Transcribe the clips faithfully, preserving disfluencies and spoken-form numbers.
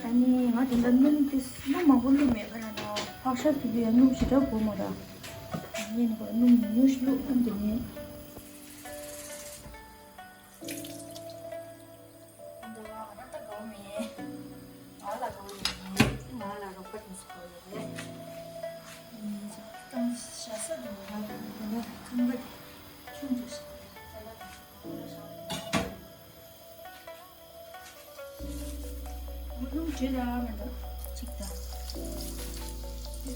ཨ་ནི་ང་དེ་འདྲ་སྣུམ་དེ་སྣུམ་མང་པོ་བླུགས་མེད་ཁ་ཡང་ན་ཕག་ཤ་དེ་དུས་ཡང་སྣུམ་ཞེ་དྲག་དགོས་མ་ར། ངས་ནི་ཁོ་སྣུམ་ཉུང་ཉུང་ཞིག་བླུགས་ཨ་ནི་དེ་ནས། འདི་ང་ང་ད་དགའ་བོ་མེད། ང་ལ་དགའ་བོ་ཡོད་མེད། ང་ལ་རོགས་པ་དེ་ཚོ་དགའ་བོ་ཡོད་རེད། ངས་ཅང་ཤ་ས་དེ་མ་རག་དེ་འདྲ་ཁང་པ་ཆུང་ཆུང་ཞིག་རེད། ས་ལ་ཁང་པ་ཞིག་མ་ལུང་བྲེ་ར་མ་འདུག་ཅིག་ད།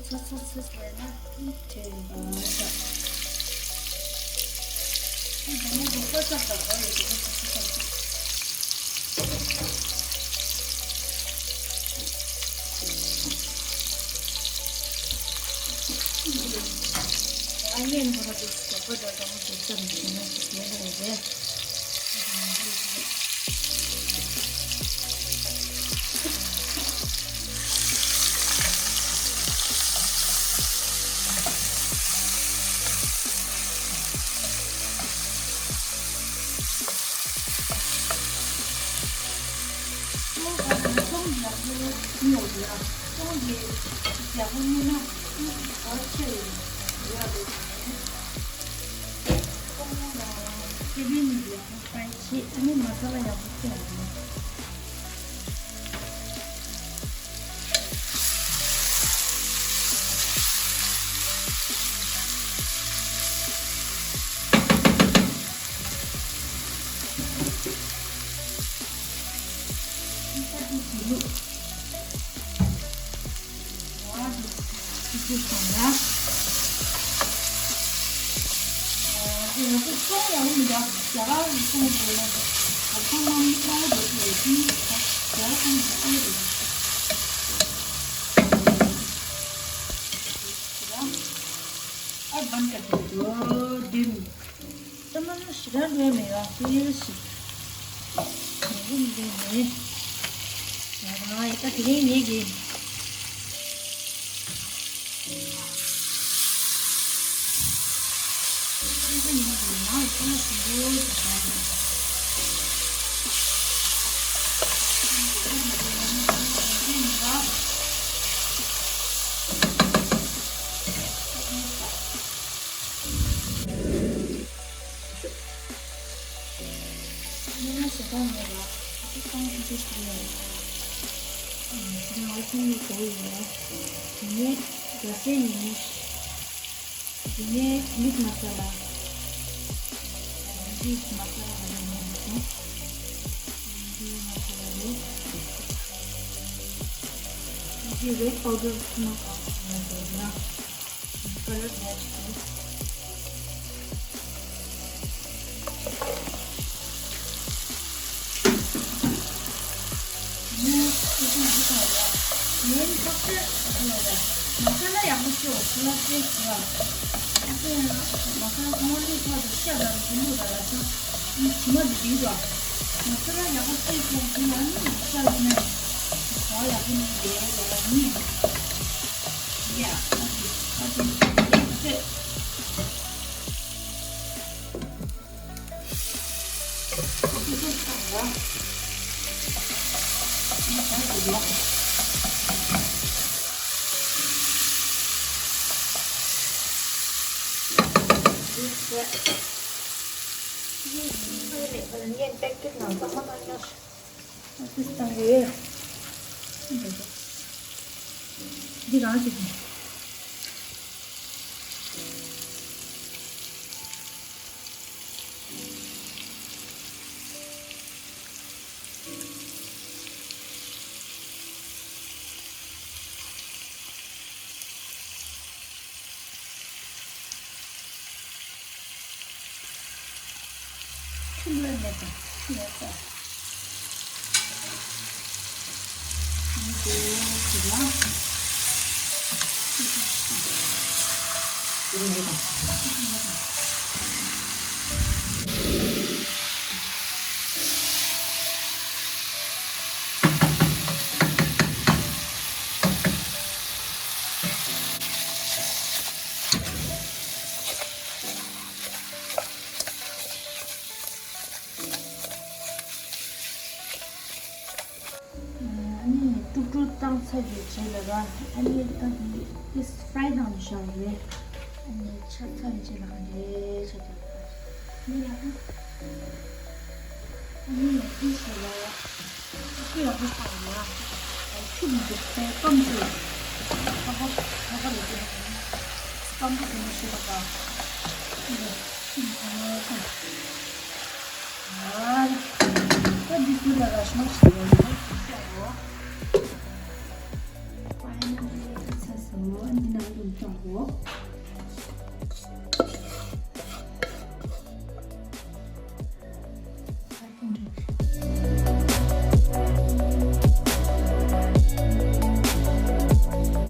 ཚ་ཚ་ཚ་ཟེར་ན་བྲེ་ར་ཤ། ཁྱེད་རང་གི་པ་ཙག་ཙག་ག་རེ་འདུག་ཟེར་ཚ་ཚ་ཚ། ཨ་ཡེ་འདི་ག་དུས་སུ་གོ་བརྡ་དང་བརྗོད་བྱ་མི་ཤེས་ན་ཞིག་ཡོད་རེད། ཅུང་ཟད་ཅུང་ཡག་པོ་ཉོ་ཡ། ཅུང་གི་ཡག་པོ་ཉོ་ན་ཅུང་ག་ཆེ་ཡོད་རེད། ཁེ་ཕན་ནི་ཡག་པོ་ཕན་ཆེ། ཨ་ནི་མ་ས་ལ་ཡག་པོ་ཁྱེར་ཡོང་། ཨ་བན་ཀ་ཏི་ཏོ་ཌིམ། ད་མ་ནུ་ཞི་ར་ལོས་མེ་ར་ཧེ་ཞིག་མེ་རུམ་ལོས་མེ། ཡ་ར་ཡ་ད་དེ་རིང་ངེད་ཀྱི། ཉི་མ་ཞེ་དྲག་མེད་ལ། ཨ་ཅེ་ཏང་ཨ་ཅེ་ཞིག་ཡོད། ཨ་ཅེ་ང་ཁྱིམ་ནས་བྲོ་ཡོད། དེ་ནས་རྒྱ་སེ་ཡིན། དེ་ནས་མིཊ་མ་ས་ལ། མིཊ་མ་ས་ལ་ཧ་ལས་ཡོད་མ་སོང་། མིཊ་མ་ས་ལ་རེད། དེ་རེཌ་པའུ་ཌར་ཁོ་ན་གང་ཡོད་ན། ཀ་ལར་མེ་ཆི་ཆི། ངས་ཁྱེད་ཚོ་འདི་ག་རེད། ངའི་ཕག་ཤ་ཡག་པོ་ཡོད་རེད། མ་ས་ལ་ཡག་པོ་ཤོག་ཁོ་ལ་ཏེ་ཟེར་བ། ཨ་ཙི་ཡང་མ་ས་ལ་ཁོ་མ་འདི་ཕག་ཏུ་ཤ་དང་རིན་པོ་དང་ལ་ཆང་། ཨུམ་ཇི་མ་འདི་འདི་ར། མ་ས་ལ་ཡག་པོ་ཏེ་ཤོག་ཁོ་ལ་ནི་ཤ་ལ་ནི་ཁོ་ཡག་པོ་ནི་དེ་ལ་ནི། ངས་པེག་ཀེཊ་ནང་ཚང་མ་བཏང་ཡོད། ཨ་ཙི་བཏང་གི་ཡོད། འདི་རང་ཞིག་ཡིན། ཆུ་ལོན་མེད་དང་ཆུ་ལོན་ས། ཨ་ནི་དེ་དེ་ལ། ཨ་ནི་ ཀྲུག་ཀྲུག་བཏང་ཚར་བའི་རྗེས་ལ་ར། ཨ་ནི་ད་འདི་ཏིས་ཕ་རའི་བཏང་བཞག་རེད། ཨ་ནི་ཆགས་ཚར་རྗེས་ལ་ག་རེ་བྱ་དགོས་ནི་ཡག་པོ། ཨ་ནི་ཡག་པོ་བྱས་ལ་ཡ། ཅིག་ཡག་པོ་བྱས་ལ་ཡ། ཆུ་མི་འདུག་པས་སྐམ་ཅིག་ཁ་ཁ་ཁ་ཁ་རེད་དེ། སྐམ་པོ་དེ་ནི་ཤི་བ་དང་། ཨ་ནི་ད་འདི་ཚོ་ལ་ར་ཤི་མ་ཤི་བ་ཡིན་ན་ཤི་བ་རོ། ཕའི་ནལ་ལི་ཚར་སོང་། འདི་ནང་དུ་བཏང་གོ།